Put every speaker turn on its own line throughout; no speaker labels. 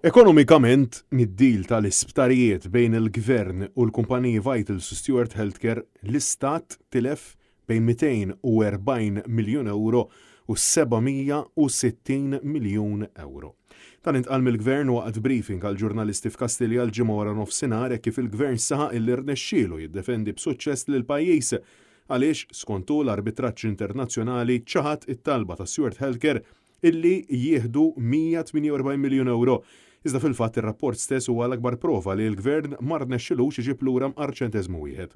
Ekonomikament, mid-deal tal-isptarijiet bejn il-Gvern u l-kumpaniji Vitals u Steward Healthcare, l-Istat tilef bejn 240 miljun ewro u 760 miljun ewro. Dan intqal mill-Gvern waqt briefing għall-ġurnalisti f'Kastilja l-Ġimgħa waranofsinhar hekk kif il-Gvern saħaq illi rnexxielu jiddefendi b'suċċess lill-pajjiż għaliex, skont hu, l-arbitraġġ internazzjonali ċaħad it-talba ta' Steward Healthcare illi jieħdu 148 miljun ewro. Iżda fil-fatt ir-rapport stess huwa l-akbar prova li l-Gvern ma rnexxilux iġib lura mqar ċenteżmu wieħed.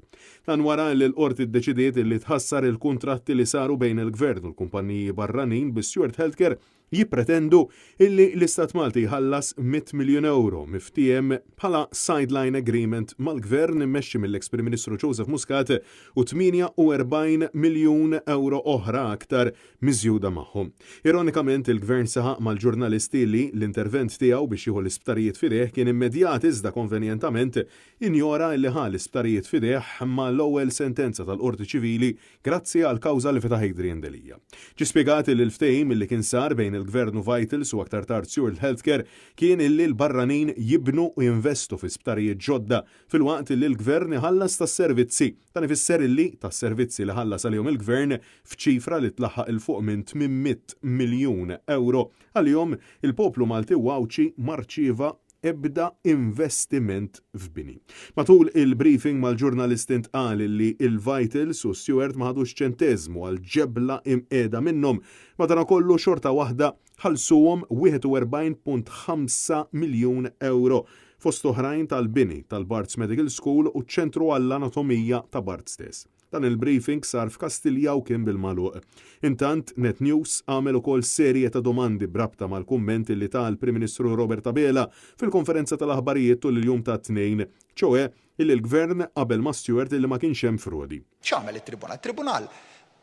Dan wara li l-Qorti ddeċidiet illi tħassar il-kuntratti li saru bejn il-Gvern u l-kumpanniji barranin bi Steward Healthcare jippretendu illi l-Istat Malti jħallas 100 miljun ewro miftiehem bħala sideline agreement mal-Gvern immexxi mill-eks Prim Ministru Joseph Muscat u 48 miljun ewro oħra aktar miżjuda magħhom. Ironikament, il-Gvern saħaq mal-ġurnalisti li l-intervent tiegħu biex jieħu l-isptarijiet f'idejh kien immedjat iżda konvenjentament injora illi ħa l-isptarijiet f'idejh mal-ewwel sentenza tal-Qorti Ċivili grazzi għall-kawża li fetaħ Adrian Delia. Ġie spjegat illi l-ftehim illi kien sar bejn il-Gvern u Vitals u aktar tard Steward Healthcare kien illi l-barranin jibnu u jinvestu fi sptarijiet ġodda filwaqt illi l-Gvern iħallas tas-servizzi. Dan ifisser illi tas-servizzi li ħallas għalihom il-Gvern f'ċifra li tlaħħaq 'il fuq minn 800 miljun ewro għalihom, il-poplu Malti u Għawdxi ma rċieva ebda investiment f'bini. Matul il-briefing mal-ġurnalisti ntqal illi il-Vitals u Steward ma ħadux ċenteżmu għal ġebla imqiegħda minnhom, madankollu xorta waħda ħallsuhom 41.5 miljun ewro fost oħrajn tal-bini tal-Barts Medical School u ċ-Ċentru għall-Anatomija ta' Barts stess. Dan il-briefing sar f'Kastilja u kien bil-magħluq. Intant, Net News għamel ukoll serje ta' domandi b'rabta mal-kummenti li ta l-Prim Ministru Robert Abela fil-konferenza tal-aħbarijiet tul il-jum tat-Tnejn, ċoe illi l-Gvern qabel ma' Steward illi ma kienx hemm frodi.
X'għamel it-Tribunal? It-Tribunal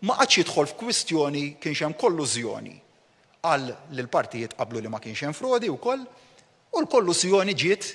ma qagħadx jidħol f'kwistjoni kienx hemm kollużjoni. Qal li l-partijiet qablu li ma kienx hemm frodi wkoll u l-kollużjoni ġiet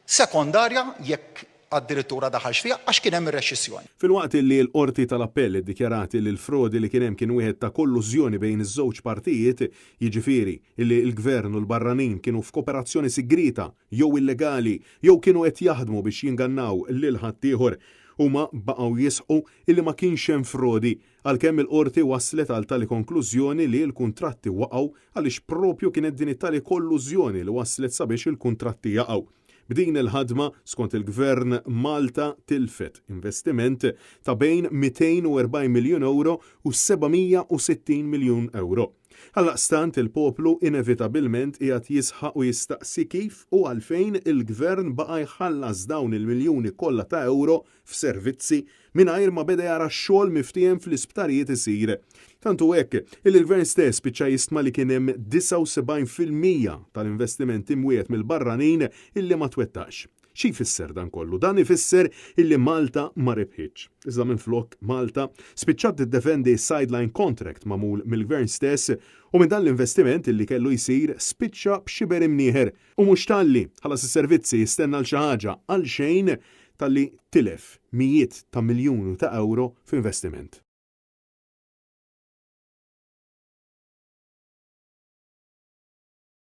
sekondarja jekk addirittura daħalx fiha għax kien hemm ir-rexxissjoni.
Filwaqt li l-Qorti tal-Appell iddikjarat li l-frodi li kien hemm kien wieħed ta' kollużjoni bejn iż-żewġ partijiet, jiġifieri li l-Gvern u l-barranin kienu f'koperazzjoni sigrieta jew illegali jew kienu qed jaħdmu biex jingannaw lil ħaddieħor, huma baqgħu jisħqu illi ma kienx hemm frodi Għalkemm il-Qorti waslet għal tali konklużjoni li l-kuntratti waqgħu għaliex proprju kienet din it-tali kollużjoni li wasslet sabiex il-kuntratti jaqgħu. B'din il-ħadma, skont il-Gvern, Malta tilfet investiment ta' bejn 240 miljun ewro u 760 miljun ewro. Għaldaqstant il-poplu inevitabilment qiegħed jisħaq u jistaqsi kif u għalfejn il-Gvern baqa' jħallas dawn il-miljuni kollha ta' ewro f'servizzi mingħajr ma beda jara x-xogħol miftiehem fl-isptarijiet isir. Tant hu hekk, illi l-Gvern stess spiċċa jistma li kien hemm 79% tal-investiment imwiegħed mill-barranin illi ma twettaqx. Xi jfisser dan kollu? Dan ifisser illi Malta ma rebħitx. Iżda minflok Malta spiċċat tiddefendi s-sideline contract magħmul mill-Gvern stess u minn dan l-investiment illi kellu jsir spiċċa b'xiber imnieħer. U mhux talli ħallas is-servizzi jistenna għal xi ħaġa għal xejn talli tilef mijiet ta' miljuni ta' ewro f'investiment.